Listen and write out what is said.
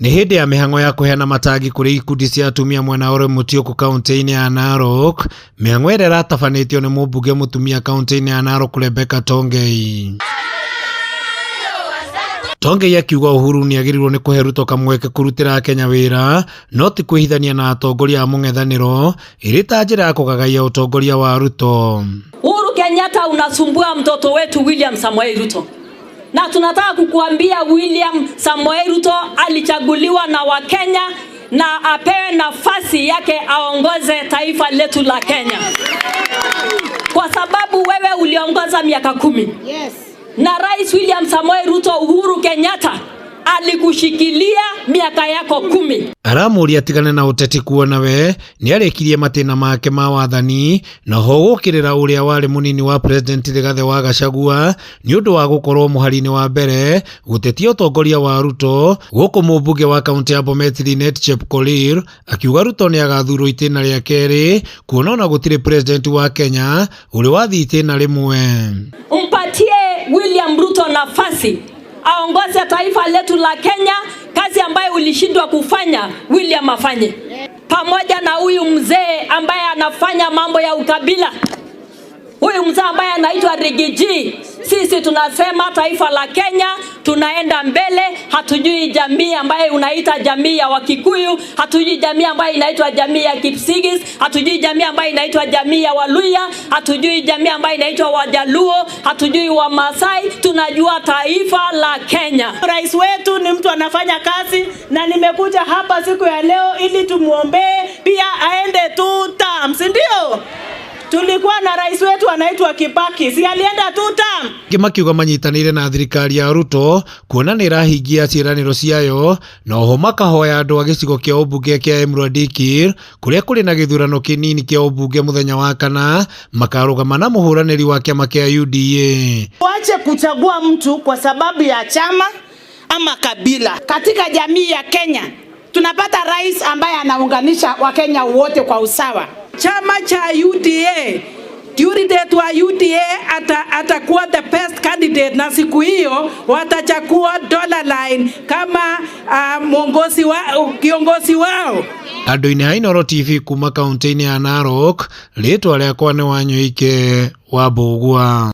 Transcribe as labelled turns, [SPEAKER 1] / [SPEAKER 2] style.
[SPEAKER 1] Nĩ hĩndĩ ya mĩhang'o ya kũheana matangi kũrĩ ikundi cia atumia mwena wa Olmutioko kaunti-inĩ ya Narok, mĩhang'o ĩrĩa ĩratabanĩtio nĩ mũmbunge mũtumia kaunti-inĩ ya Narok Rebecca Tongei. Tongei akiuga Uhuru nĩ agĩrĩirwo nĩ kũhe Ruto kamweke kũrutĩra Akenya wĩra no ti kwĩhithania na atongoria a mũng'ethanĩro ĩrĩ ta njĩra ya kũgagaia ũtongoria wa Ruto.
[SPEAKER 2] Uhuru Kenyatta, unasumbua mtoto wetu William Samoei Ruto, na tunataka kukuambia William Samoei Ruto alichaguliwa na Wakenya na apewe nafasi yake aongoze taifa letu la Kenya, kwa sababu wewe uliongoza miaka 10 na Rais William Samoei Ruto, Uhuru Kenyatta alikushikilia miaka yako 10.
[SPEAKER 1] Aramũria atigane na ũteti kuona we nĩarĩkirie matĩna make ma wathani na ho gũkĩrĩra ũrĩa warĩ mũnini wa president Rigathĩ wa Gachagua nĩ ũndũ wa gũkorwo mũhari-inĩ wa mbere gũtetia ũtongoria wa Ruto, gũkũ mũmbunge wa kaunti ya Bomet Linet Chepkorir akiuga Ruto nĩ agathurwo itĩna rĩa kerĩ kuona ona gũtirĩ president wa Kenya ũrĩ wathiĩ itĩna rĩmwe.
[SPEAKER 2] Mpatie William Ruto nafasi aongoze taifa letu la Kenya, kazi ambayo ulishindwa kufanya William afanye, pamoja na huyu mzee ambaye anafanya mambo ya ukabila, huyu mzee ambaye anaitwa Riggy G. Sisi tunasema taifa la Kenya tunaenda mbele, hatujui jamii ambayo unaita jamii ya Wakikuyu, hatujui jamii ambayo inaitwa jamii ya Kipsigis, hatujui jamii ambayo inaitwa jamii ya Waluya, hatujui jamii ambayo inaitwa Wajaluo, hatujui Wamasai, tunajua taifa la Kenya.
[SPEAKER 3] Rais wetu ni mtu anafanya kazi, na nimekuja hapa siku ya leo ili tumuombee pia aende two terms, ndio? Tulikuwa na rais wetu anaitwa Kibaki, si alienda two term?
[SPEAKER 1] Angĩ makiuga manyitanĩire na thirikari ya Ruto kuona nĩ ĩrahingia ciĩranĩro ciayo, na oho makahoya andũ a gĩcigo kĩa ũmbunge kĩa Emurua Dikirr kũrĩa kũrĩ na gĩthurano kĩnini kĩa ũmbunge mũthenya wa kana makarũgama na mũhũranĩri wa kĩama kĩa UDA.
[SPEAKER 4] Wache kuchagua mtu kwa sababu ya chama ama kabila.
[SPEAKER 5] Katika jamii ya Kenya tunapata rais ambaye anaunganisha Wakenya wote kwa usawa.
[SPEAKER 6] Chama cha UDA, candidate wa UDA atakuwa the best candidate, na siku hiyo watachagua Dollar Line kama mwongozi wa, kiongozi wao.
[SPEAKER 1] Andũ-inĩ a Inooro TV kuma kaunti-inĩ ya Narok, rĩtwa rĩakwa nĩ Wanyoike wa Mbũgua.